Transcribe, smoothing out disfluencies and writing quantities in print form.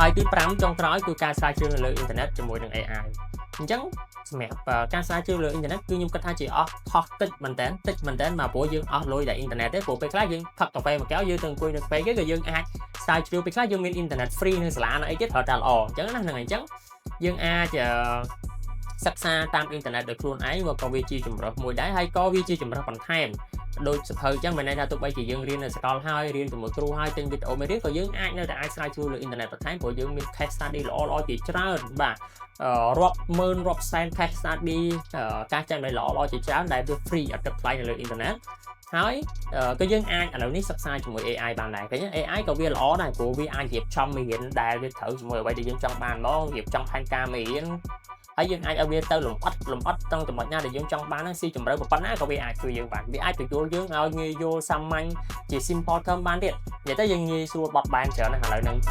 ហើយទី5ចុងក្រោយគឺការស្រាវជ្រាវនៅលើអ៊ីនធឺណិតជាមួយនឹង AI អញ្ចឹងសម្រាប់ការស្រាវជ្រាវលើអ៊ីនធឺណិតគឺខ្ញុំគិតថាជាអស់ខុសតិចមែនតើតិចមែនតើមកព្រោះយើងអស់លុយតែអ៊ីនធឺណិតទេព្រោះពេលខ្លះយើងផឹកកាហ្វេមួយកែវយើងទៅអង្គុយនៅកាហ្វេគេក៏យើងអាចស្រាវជ្រាវពេលខ្លះយើងមានអ៊ីនធឺណិត free នៅសាលានៅអីទៀតត្រូវតែល្អអញ្ចឹងណាហ្នឹងហើយអញ្ចឹងយើងអាចសិក្សាតាមអ៊ីនធឺណិតដោយខ្លួនឯងក៏វាជាជំរើសមួយដែរហើយក៏វាជាជំរើសបន្ថែមដូចសភៅអញ្ចឹងមិនន័យថាទោះបីជាយើងរៀននៅសាកលហើយរៀនជាមួយគ្រូហើយទិញវីដេអូមេរៀនក៏យើងអាចនៅតែអាចស្រាវជ្រាវលើអ៊ីនធឺណិតបន្ថែមព្រោះយើងមាន case study ល្អៗជាច្រើនបាទរាប់ម៉ឺនរាប់សែន case study ការចែករំលែកល្អៗជាច្រើនដែលវា free អត់គិតថ្លៃនៅលើអ៊ីនធឺណិតហើយក៏យើងអាចឥឡូវនេះសិក្សាជាមួយ AI បានដែរឃើញ AI ក៏វាល្អដែរព្រោះវាអាចរៀបចំមេរៀនដែលវាត្រូវជាមួយអ្វីដែលយើងចង់បានហ្មងរៀបចំផែនការមេរៀនហើយយើងអាចឲ្យវាទៅលំអិតលំអិតត្រង់ចំណុចណាដែលយើងចង់បានហ្នឹងស៊ីជម្រៅប៉ុណ្ណាក៏វាអាចជួយយើងបានវាអាចបញ្យល់យើងឲ្យងាយយល់សាមញ្ញជា simple term បានទៀតនិយាយទៅយើងងាយស្រួលបត់បែនច្រើនណាស់ឥឡូវហ្នឹង។